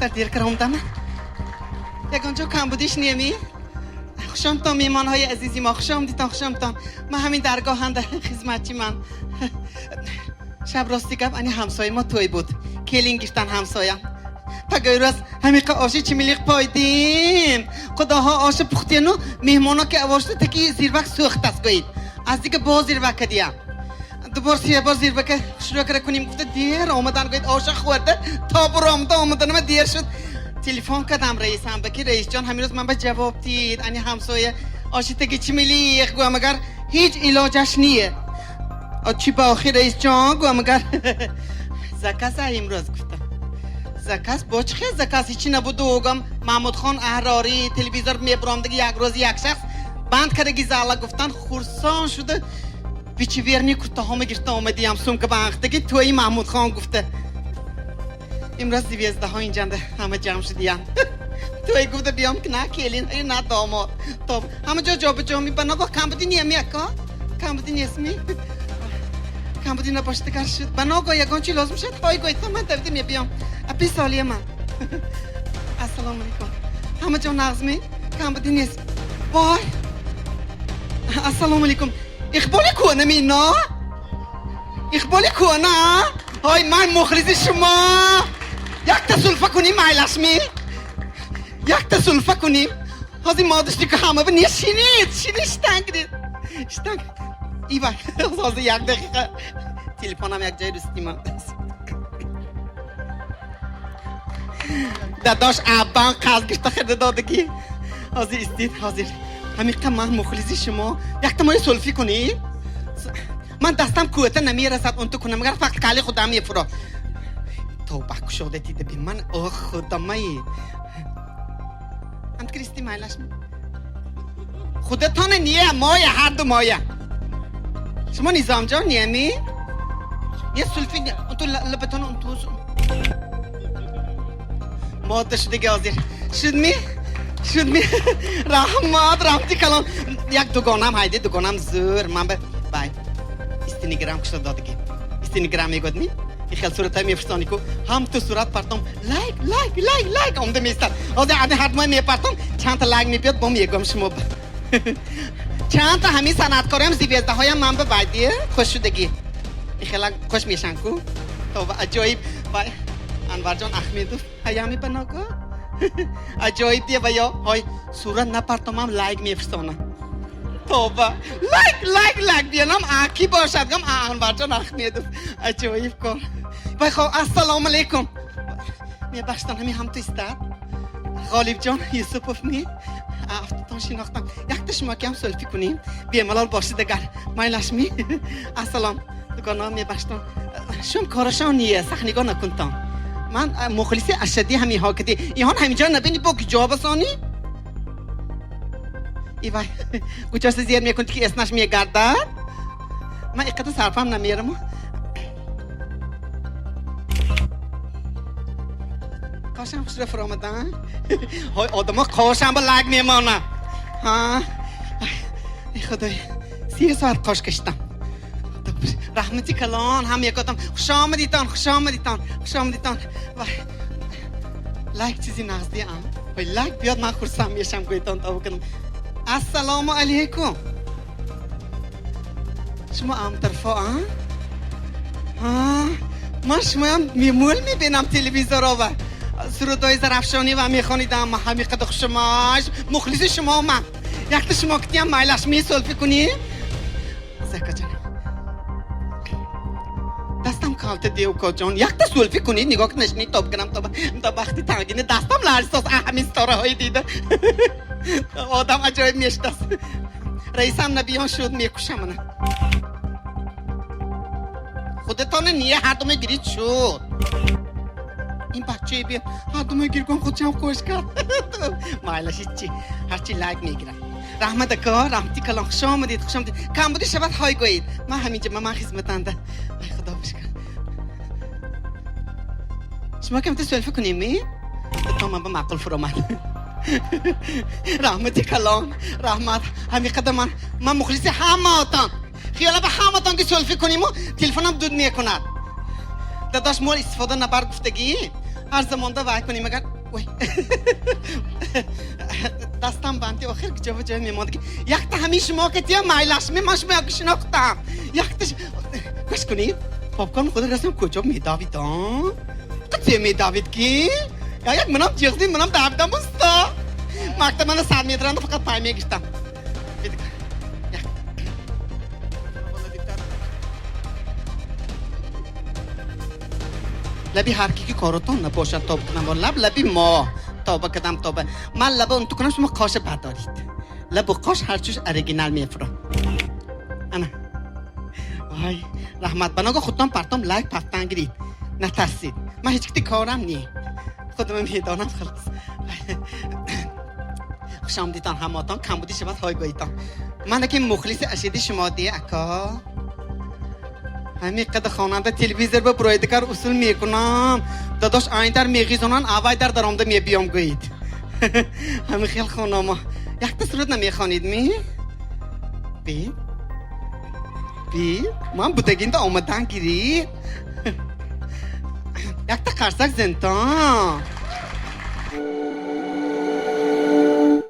Камтар дер каромдам. Ягон ҷо камбудиш неми? Хушомтон, меҳмонҳои азизи мо, хуш омадитон, хуш омадтон. Ман ҳамин даргоҳанда хизматчи ман. Шаб, рости гап, ани ҳамсояи мо тӯй буд. Келин гирифтан ҳамсоям. Пагоҳи рӯз ҳамиқа оши чимилиқ пойдим. Худоҳо, оши пухтену меҳмоно ки авошта таки зирвак сӯхтаст, гӯед. Аз дига боз зирвак кадиям. Дубор, себор зирвака хушрӯ кара кунем гуфта, дер омадан, гӯед, оша хӯрда то буромда омаданама дер шуд. Телефон кардам раисам ба, ки раисҷон, ҳамин рӯз ман ба ҷавоб дид, ани ҳамсоя оши таги чимилиқ гӯям, агар ҳеҷ илоҷаш ние. Чӣ ба охир, раисҷон, гӯям, агар заказ имрӯз гуфта. Заказ бо чӣ хел заказ, ҳечи набуду, гӯям. Маҳмудхон Аҳрорӣ телевизор мебуромдаги, як рӯзи як шахс банд кардаги зала, гуфтан. Хурсон шуда, вечерний куртаҳома гирифта омадиям, сумка ба анхтаги тӯи Маҳмудхон гуфта. Имрӯз звездаҳо инҷанда ҳама ҷамъ шудиянд. Тӯй гуфта биём, ки на келин, на домод. То ҳама ҷо ҷобаҷо ми. Ба ногоҳ камбуди неми, ака? Камбуди нестми? Камбуди набошад, шуд. Ба ногоҳ ягон чи лозим шуд, ҳой гӯйта, ман давида мебиём. Апи солия ман. Ассалому алайкум. Ҳама ҷо нағзми? Камбуди нест. Вой. Ассалому алайкум. Иқболи кӯнами ино? Иқболи кӯна? Ҳой, ман мухлиси шумо. Якта сулфа кунем, майлашми? Якта сулфа кунем. Ҳозир модишти ки ҳама ба не шинид, шинид, штанг гиред. Штанг. Ива, ҳозир як дақиқа. Телефонам як ҷои рустима. Дадош аббан қарз гирифта харида додагӣ. Ҳозир истид, ҳозир. Ҳамиқа ман мухлиси шумо. Якта мои сулфӣ кунӣ? Ман дастам кӯта намерасад, он ту кунам, агар фақат кали худам мефуро. Тавба, кушода дида би ман, ох, худамай. Ҳам кристи, майлашми? Худатона не, моя, ҳар ду моя. Шумо Низомҷон неми? Не сулфи, он ту лабатон, он ту. Мода шудаги ҳозир. Шудми? Шудми? Раҳмат, раҳмати калон. Як дугонам ҳайде, дугонам зӯр. Ман ба бай. Инстаграм кушода додагӣ. Инстаграм мегӯдми? И хел суратҳои мефирстони ку, ҳам ту сурат партом, лайк, лайк, лайк, лайк омда меистад. Ҳозир ани ҳар моҳ мепартом, чандта лайк мебиёд, бо мегӯям шумо. Чандта ҳамин санъаткорам, звездаҳоям ман ба байдия хуш шудагӣ. И хела хуш мешан ку. Тоба, аҷоиб. Вай, Анварҷон Ахмедов ҳаями ба ногоҳ. Аҷоиб дия ва ё ҳой сурат напартомам, лайк мефирстонам. Тоба, лайк, лайк, лайк биянам, аки бошад, гам Анварҷон Ахмедов. Аҷоиб кор. Вай, хоб, ассалому алайкум. Мебахштан, ҳамин ҳам ту истад. Ғолибҷон Юсупов ми? Автотон шинохтам. Якта шумо кам селфи кунем. Бемалол бошед агар. Майлашми? Ассалом. Дугона, мебахштон. Шум корашон ние, сахт нигоҳ накунтон. Ман мухлиси ашаддӣ ҳаминҳо кади. Иҳон ҳаминҷо набини, бо куҷо басонӣ? Ивай, куҷоса зер мекунед, ки эснаш мегардад? Ман иқадар сарфам намерам. Қошам хушро фуромадан. Ҳой, одамо қошам ба лайк мемонад. Ҳа? Эй худой, 3 соат қош кашидам. Раҳмати калон, ҳам якотам. Хуш омадитон, хуш омадитон, хуш омадитон. Вай, лайк чизи нағзди ам. Ҳой, лайк биёд, ман хурсанд мешам, гӯйтон тавба кунам. Ассалому алайкум. Шумо амтарфо, а? Ҳа? Ман шумоям мемӯл мебинам телевизоро ва сурудҳои Зарафшонӣ ва мехонидам. Ман ҳамиқадар хушумаш, мухлиси шумо ман. Якта шумо китиям, майлаш месолфӣ кунӣ? Закаҷон. Дастам калта девкоҷон. Якта сулфӣ кунӣ, нигоҳ кун, нашини тоб кунам, то вақти тангини дастам ларзост, ҳамин ситораҳои дида. Одам аҷоиб мешудааст. Раисам набиён шуд, мекушам мана. Худатона не, ҳар думе гирид шуд. Ин бачае би ҳар думе гиргон, худшам хуш кард. Майлаш, ҳичи, ҳарчи лайк мегирам. Раҳмат, ака, раҳмати калон, хуш омадед, хуш омадед. Камбуди шавад, ҳой гӯед. Ман ҳаминҷа, ман хизматанда. Ай худо бишкар. Шумо камта селфи кунем ми? То ман ба маъқул фуромад. Раҳмати калон, раҳмат. Ҳамин қадар ман мухлиси ҳамаотон. Хиёла ба ҳаматон ки селфи куниму телефонам дуд мекунад. Дадош мол истифода набар гуфтагӣ. Ҳар замонда вай кунем агар. Ой. Дастам банди охир куҷо ба ҷой мемондагӣ. Якта ҳамин шумо ки тия майлашми ман шумо як шинохтам. Якта гӯш кунед. Попкорн худа расм куҷо медавид, а? Куҷо медавид ки? Я як манам ҷиғдим, манам давидам уста. Мактаб мана сар метранда фақат пай мегирифтам. Як. Лаби ҳар ки ки коротон набошад тоб кунам ва лаб лаби мо тоба кадам тоба. Ман лаба унту кунам шумо қоша бардорид. Лабу қош ҳарчуш оригинал мефурам. Ана. Вай, раҳмат. Баного худтон партом лайк пафтан гирид. Натарсид. Ман ҳеҷ кити корам не. Худам медонам халос. Хуш омадитон ҳаматон, камбуди шавад ҳой гоитон. Ман аки мухлиси ашиди шумо дия ака. Ҳамин қадар хонанда телевизор ба буроидикар усул мекунам. Дадош айндар меғизонан, авайдар даромда мебиём гӯид. Ҳамин хел хонамо. Якта сурат намехонид ми? Би? Би? Ман будагинда омадан гирид. Якта қарсак зинтон.